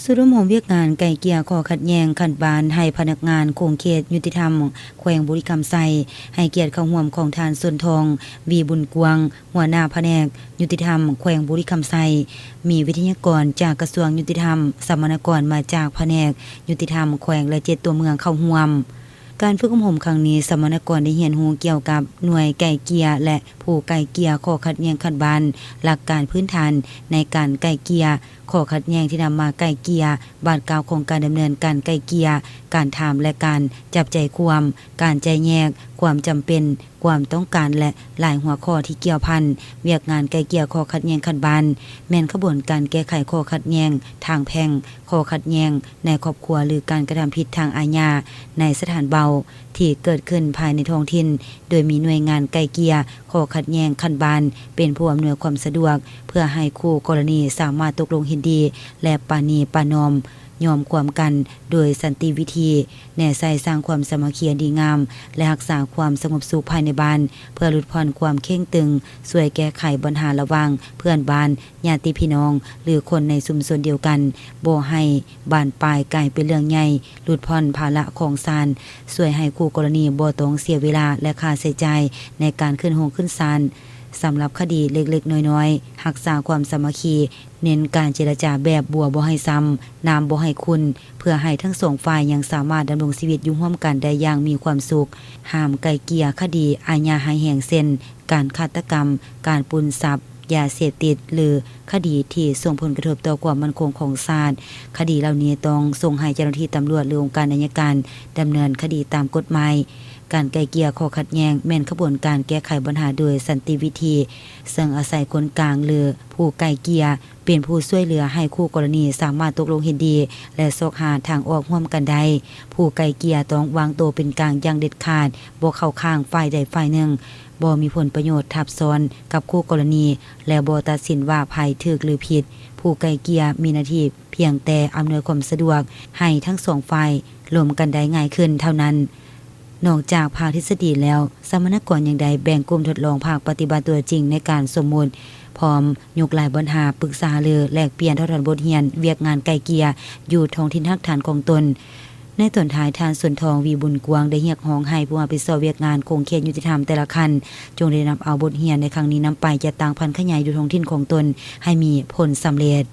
ສູດອົບຮົມວຽກງານໄກ່ເກ່ຍຂໍ້ຂັດແຍ່ງຂັ້ນບ້ານ ໃຫ້ພະນັກງານຂົງເຂດຍຸຕິທຳແຂວງບໍລິຄຳໄຊ ໃຫ້ກຽດເຂົ້າຮ່ວມຂອງທ່ານ ສົນທອງ ວີບຸນກວາງ ຫົວໜ້າພະແນກຍຸຕິທຳແຂວງບໍລິຄຳໄຊ, ມີວິທະຍາກອນຈາກກະຊວງຍຸຕິທຳ, ສຳມະນາກອນມາຈາກພະແນກຍຸຕິທຳແຂວງ ແລະ ເຈັດຕົວເມືອງເຂົ້າຮ່ວມ. ການຝຶກອົບຮົມຄັ້ງນີ້, ສຳມະນາກອນໄດ້ຮຽນຮູ້ກ່ຽວກັບໜ່ວຍໄກ່ເກ່ຍ ແລະ ຜູ້ໄກ່ເກ່ຍຂໍ້ຂັດແຍ່ງຂັ້ນບ້ານ, ຫຼັກການພື້ນຖານໃນການໄກ່ເກ່ຍ ຂໍ້ຂັດແຍ່ງທີ່ນຳມາໄກ່ເກ່ຍ, ບາດກ້າວຂອງການດຳເນີນການໄກ່ເກ່ຍ, ການຖາມ ແລະ ການຈັບໃຈຄວາມ, ການໄຈ້ແຍກ, ຄວາມຈຳເປັນ, ຄວາມຕ້ອງການ ແລະ ຫຼາຍຫົວຂໍ້ທີ່ກ່ຽວພັນວຽກງານໄກ່ເກ່ຍຂໍ້ຂັດແຍ່ງຂັ້ນບ້ານ, ແມ່ນຂະບວນການແກ້ໄຂຂໍ້ຂັດແຍ່ງທາງແພ່ງ, ຂໍ້ຂັດແຍ່ງໃນຄອບຄົວ ຫຼື ການກະທຳຜິດທາງອາຍາໃນສະຖານເບົາທີ່ເກີດຂຶ້ນພາຍໃນທ້ອງຖິ່ນ, ໂດຍມີໜ່ວຍງານໄກ່ເກ່ຍຂໍ້ຂັດແຍ່ງຂັ້ນບ້ານເປັນຜູ້ອຳນວຍຄວາມສະດວກ ເພື່ອໃຫ້ຄູ່ກໍລະນີສາມາດຕົກລົງເຫັນດີ ແລະ ປະນີປະນອມຍອມຄວາມກັນໂດຍສັນຕິວິທີ, ແນໃສ່ສ້າງຄວາມສາມັກຄີອັນດີງາມ ແລະ ຮັກສາຄວາມສະຫງົບສຸກພາຍໃນບ້ານ ເພື່ອຫຼຸດຜ່ອນຄວາມເຄັ່ງຕຶງ, ຊ່ວຍແກ້ໄຂບັນຫາລະຫວ່າງເພື່ອນບ້ານ, ຍາດຕິພີ່ນ້ອງ ຫຼື ຄົນໃນຊຸມຊົນດຽວກັນ, ບໍ່ໃຫ້ບານປາຍກາຍເປັນເລື່ອງໃຫຍ່, ຫຼຸດຜ່ອນພາລະຂອງສານ, ຊ່ວຍໃຫ້ຄູ່ກໍລະນີບໍ່ຕ້ອງເສຍເວລາ ແລະ ຄ່າໃຊ້ຈ່າຍໃນການຂຶ້ນໂຮງຂຶ້ນສານ. ສຳລັບຄະດີເລັກໆນ້ອຍໆ, ຮັກສາຄວາມສາມັກຄີ, ເນັ້ນການເຈລະຈາແບບບົວບໍ່ໃຫ້ຊ້ຳ, ນ້ຳບໍ່ໃຫ້ຂຸ່ນ, ເພື່ອໃຫ້ທັງສອງຝ່າຍຍັງສາມາດດຳລົງຊີວິດຢູ່ຮ່ວມກັນໄດ້ຢ່າງມີຄວາມສຸກ. ຫ້າມໄກ່ເກ່ຍຄະດີອາຍາຮ້າຍແຮງ ເຊັ່ນ ການຄາດຕະກຳ, ການປຸ້ນຊັບ, ຢາເສບຕິດ ຫຼື ຄະດີທີ່ສົ່ງຜົນກະທົບຕໍ່ຄວາມໝັ້ນຄົງຂອງຊາດ. ຄະດີເຫຼົ່ານີ້ຕ້ອງສົ່ງໃຫ້ເຈົ້າໜ້າທີ່ຕຳຫຼວດ ຫຼື ອົງການໄອຍະການດຳເນີນຄະດີຕາມກົດໝາຍ. ການໄກ່ເກ່ຍຂໍ້ຂັດແຍ່ງແມ່ນຂະບວນການແກ້ໄຂບັນຫາໂດຍສັນຕິວິທີ, ເຊິ່ງອາໄສຄົນກາງ ຫຼື ຜູ້ໄກ່ເກ່ຍ ເປັນຜູ້ຊ່ວຍເຫຼືອໃຫ້ຄູ່ກໍລະນີສາມາດຕົກລົງເຫັນດີ ແລະ ຊອກຫາທາງອອກຮ່ວມກັນໄດ້. ຜູ້ໄກ່ເກ່ຍຕ້ອງວາງໂຕເປັນກາງຢ່າງເດັດຂາດ, ບໍ່ເຂົ້າຂ້າງຝ່າຍໃດຝ່າຍໜຶ່ງ, ບໍ່ມີຜົນປະໂຫຍດທັບຊ້ອນກັບຄູ່ກໍລະນີ ແລະ ບໍ່ຕັດສິນວ່າໃຜຖືກ ຫຼື ຜິດ. ຜູ້ໄກ່ເກ່ຍມີໜ້າທີ່ພຽງແຕ່ອຳນວຍຄວາມສະດວກໃຫ້ທັງສອງຝ່າຍລົມກັນໄດ້ງ່າຍຂຶ້ນເທົ່ານັ້ນ. ນອກຈາກພາກທິດສະດີແລ້ວ, ສຳມະນາກອນຍັງໄດ້ແບ່ງກຸ່ມທົດລອງພາກປະຕິບັດຕົວຈິງໃນການສົມມຸດ, ພ້ອມຍົກລາຍບັນຫາ, ປຶກສາຫາລື, ແລກປ່ຽນ, ຖອດຖອນບົດຮຽນວຽກງານໄກ່ເກ່ຍຢູ່ທ້ອງຖິ່ນຮາກຖານຂອງຕົນ. ໃນຕອນທ້າຍ, ທ່ານ ສົນທອງ ວີບຸນກວາງ ໄດ້ຮຽກຮ້ອງໃຫ້ຜູ້ຮັບຜິດຊອບວຽກງານຂົງເຂດຍຸຕິທຳແຕ່ລະຂັ້ນ ຈົ່ງໄດ້ນຳເອົາບົດຮຽນໃນຄັ້ງນີ້ນຳໄປຈັດຕັ້ງຜັນຂະຫຍາຍຢູ່ທ້ອງຖິ່ນຂອງຕົນໃຫ້ມີຜົນສຳເລັດ.